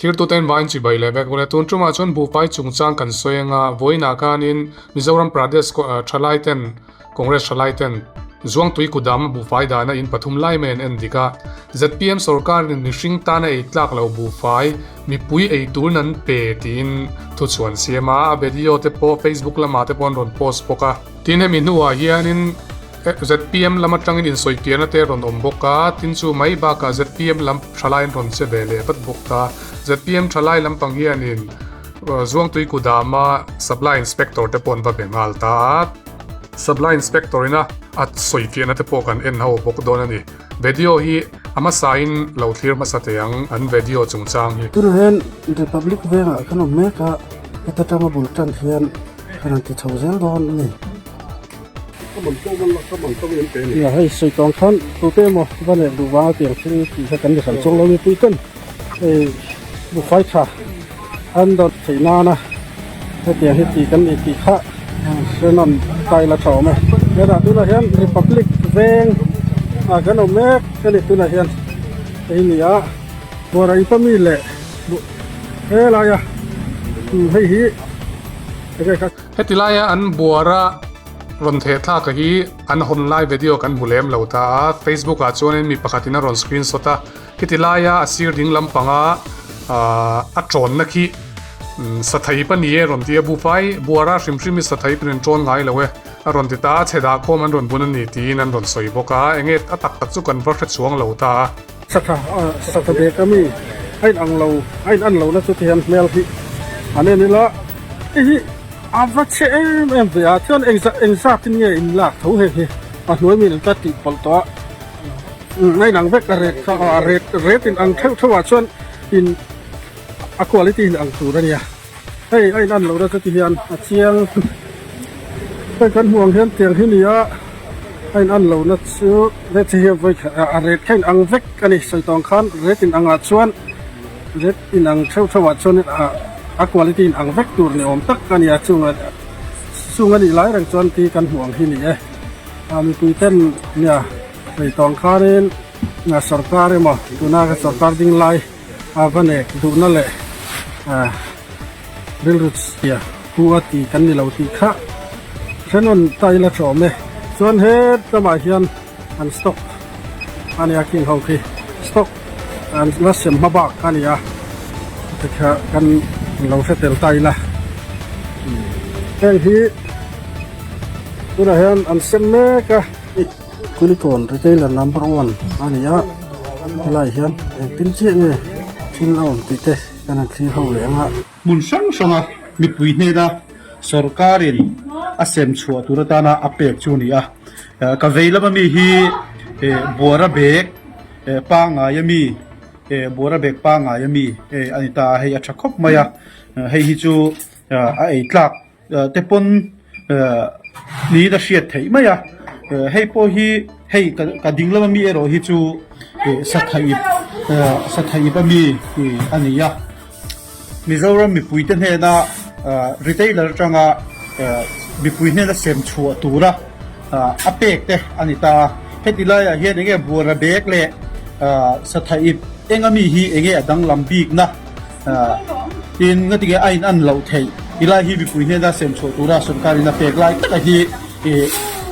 Thirtuten vain chibai leh vek ule. Tun tumah chuan buhfai chungchang kan sawi anga vawiinah khanin Mizoram Pradesh thalaiten Congress thalaiten Zuangtui kudam buhfai dahna in pathum lai mai an en dik a. Zpm sorkarin mihring tana ei tlak lo buhfai mipui ei turin an pe tiin thuchhuan siam a, a video te pawh Facebook lamah te pawh an rawn post bawk a. Tin hemi hnuah hianin Zpm lam atangin insawipiahna te rawn awm bawk a, tin chu mai bakah zpm lam thalai an rawn che ve leh vat bawk a. Zpm thalai lampang hianin Zuangtui Kudama Supply Inspector te pawh an va be nghal ta a. Supply Inspector ina a sawifiahna te pawh kan en ho bawk dawn a ni. Video hi a hmasain lo thlir hmasa teh ang an video chungchang hi. Tunah hian Republic vengah kan awm mek a, heta tanga bul tan hian kan han ti chho zel dawn a ni. Nia hei sawi tawng khan tute emaw va leh duh vanga tiang thil tih kha kan ni hran chuang lo mipui ten hei buhfai tha an dawt theih nana hetiang hi tih kan ni tih kha hrenawn tai la tha awm e. Hetah tunah hian Republic veng ah kan awm mek a ni tunah hian hei ni a Buaraipa mi leh helaia hei hi enge kha. Heti laia an buara rawn theh thlak hi an hawn lai video kan hmu lem lo ta a, Facebook ah chuanin mi pakhatin a rawn screenshot a, khiti laia a sir ding lampanga a tawnna khi sathai pa ni e rawn ti a, buhfai buara hrim hrim hi sathai pawn an tawn ngai lo e a rawn ti ta a, chhe dah khawm an rawn bun a ni tiin an rawn sawi bawk a, enge a tak tak chu kan va hre chuang lo ta a. Satha satha bag a mi a in ang lo a in an lo na chu tihian hmel hi an en ila hei hi a va chhe em em ve a chuan engzah engzat in nge in lak tho heng hi a hnuai mi in ka tih pawlh tawh a a in ang vek a ret kha a ret ret in ang theuh theuh ah chuan in a quality in ang tur a nia hei a in an lo na chu tihian a chiang hei kan hmuh ang hian tiang hi ni a. A in an lohna chu ret hi vawi khat a ret kha in ang vek a ni sawi tawng khan ret in angah chuan ret in ang theuh theuh ah chuan a quality in ang vek tur ni awm tak a ni a chung chung a nih lai reng chuan ti kan hmuh ang hi ni e a mipui ten nia sawi tawng khanin sorkar emaw tuna ka sorkar ding lai a va nek duhna leh rilru chhia pu a ti kan ni lo tih kha thenawn ta ila tha awm e chuan he lamah hian an stock a nia king ho khi stock an la sem hma bak a ni a tikha kan lo hre tel ta ila heng hi tunah hian an sem mek a Kulikawn retailer number one a ni a helaiah hian engtin chiah nge thil a awm tih te kan han thlir ho leh ang a. Hmun hrang hranga mipui hnena sorkarin a sem chhuah tur atana a pek chu a ni a. Ka vei lama mi hi buara bag pangngai ami buara bag pangngai ami a ni ta a, hei a tha khawp mai a, hei hi chu a ei tlak te pawn niin a hriat theih mai a hei pawh hi hei ka ding lama mi erawh hi chu sathaip sathaip ami a ni a Mizoram mipui te hnena retailer atanga mipui hnena sem chhuah tura a pek te a ni ta a heti laiah hian enge buara bag leh sathaip eng ami hi enge a danglam bikna. Tin, ngatinge a in an loh theih ti lai hi mipui hnena sem chhuah tura sorkarin a pek lai taka hi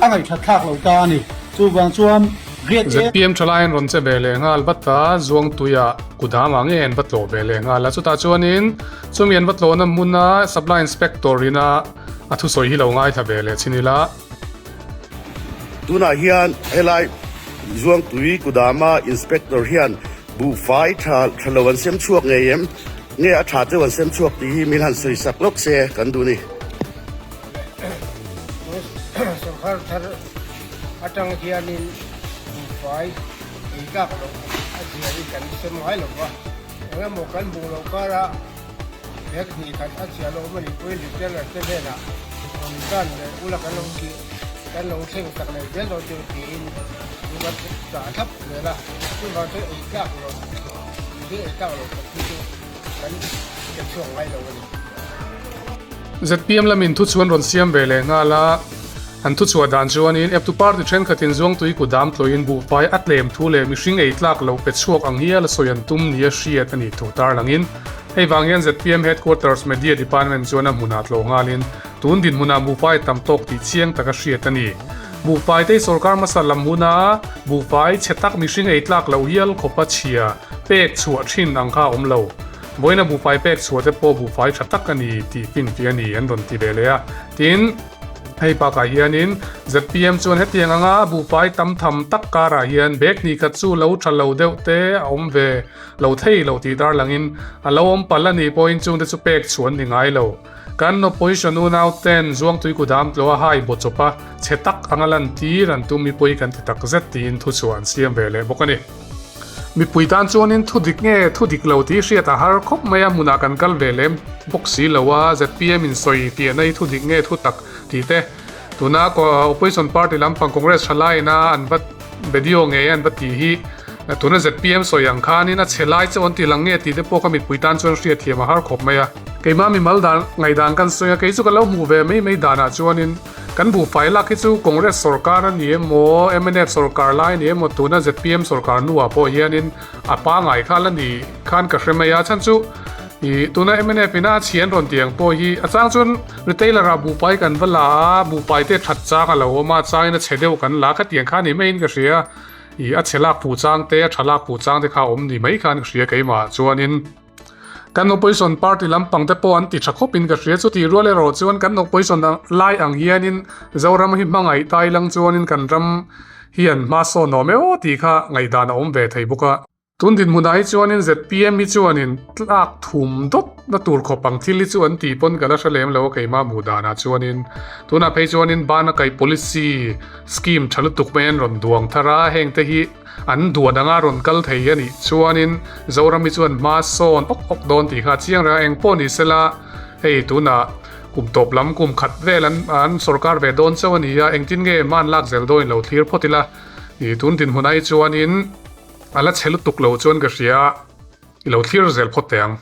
a ngaihthat thlak lo ta a ni. Chuvang chuan Grade A. Zpm thalai an rawn che ve leh nghal vat a, Zuangtuia Kudama nge an va tlawh ve leh nghal a. Chutah chuanin chumi an va tlawhna hmuna Supply Inspector ina a thusawi hi lo ngaithla ve leh chin ila. Tunah hian helai Zuangtui Kudama Inspector hian Buhfai tha tha lo an sem chhuak ngei em? Nge a tha deuh an sem chhuak tih hi min han sawi sak lawk se kan duh ni. Sorkar thar atang hianin buhfai ei tlak loh a zia hi kan sem ngai lo va, eng emaw kan hmuh loh kara bag hnih khat a chhia lo awm a nih pawhin retailer te hnenah rawn tan leh ula kan lo tih kan lo thleng tak leh zel dawn chu tiin chu kan dah thlap zel a, chuvang chuan ei tlak loh mihring ei tlak loh tak hi chu kan ke chhuak ngai lo a ni. Zpm lamin thuchhuan rawn siam ve leh nghal a, an thuchhuah dan chuanin eptu party thenkhatin Zuangtui kudam tlawhin buhfai a tlem thu leh mihring ei tlak loh pe chhuak ang hial a sawi an tum nia hriat a nih thu tarlangin. Hei vang hian zpm Headquarters Media Department chuan a hmunah tlawh nghalin tun dinhmunah buhfai tam tawk tih chiang taka hriat a ni. Buhfai te hi sorkar hmasa lam huna buhfai chhe tak mihring ei tlak loh hial khawpa chhia pek chhuah thin ang kha a awm lo. Vawiina buhfai pek chhuah te pawh buhfai tha tak a ni tih finfiah a ni an rawn ti ve leh a. Tin, hei bakah hianin zpm chuan hetiang anga buhfai tam tham tak karah hian bag hnih khat chu lo tha lo deuh te a awm ve lo thei lo tih darlangin a lo awm palh a nih pawhin chungte chu pek chhuah an ni ngai lo. Kan opposition unau ten Zuangtui kudam tlawh a hai baw chawp a, chhe tak anga lantir an tum mipui kan ti tak zet tiin thuchhuah an siam ve leh bawk a ni. Mipui tan chuanin thu dik nge thu dik lo tih hriat a har khawp mai a, hmunah kan kal ve lem bawk si lo a, zpm in sawi piahna hi thu dik nge thu tak tih te tuna opposition party lampang Congress thalaiin a an va video ngei a an va tih hi tuna zpm sawi ang khanin a chhe lai chauh an ti lang nge tih te pawh kha mipui tan chuan hriat thiam a har khawp mai a. Keimah mimal dan ngaihdan kan sawi a, kei chu ka lo hmuh ve mai mai danah chuanin Kan buhfai lak hi chu Congress sorkar a ni emaw, mnf sorkar lai a ni emaw, tuna zpm sorkar hnuah pawh hianin a pangai kha la ni khan ka hre mai a. Chhan chu ih tuna mnf ina a chhi an rawn tih ang pawh hi a chang chuan retailer ah buhpai kan va la a, buhpai te that chang a lo awm a, a changin a chhe deuh kan la khatiang kha ni maiin ka hria. Ih a chhe lak fuh chang te, a tha lak fuh chang te kha a awm ni mai khan ka hria keimah chuanin. Kan opposition party lampang te pawh an ti tha khawp in ka hria chutih rual erawh chuan kan opposition lai ang hianin Zoram hi hmangaih tai lang chuanin kan ram hian hma sawn awm emaw tih kha ngaihdan a awm ve thei bawk a. Tun dinhmunah hi chuanin zpm hi chuanin tlak thum dawt na tur khawp ang thil hi chu an tih pawn ka la hre lem lo a keimah hmuh danah chuanin tunah phei chuanin bana kaih policy scheme tha lutuk mai an rawn duang thar a heng te hi An duan anga rawn kal thei a nih chuanin Zoram hi chuan hma sawn awk awk dawn tih kha a chiang reng a, eng pawh ni sela hei tunah kum tawp lam kum khat vel an an sorkar ve dawn chauh a ni a, engtin nge hma an lak zel dawn in lo thlir phawt ila ih tun dinhmunah hi chuanin a la chhe lutuk lo chuan ka hria a, i lo thlir zel phawt teh ang.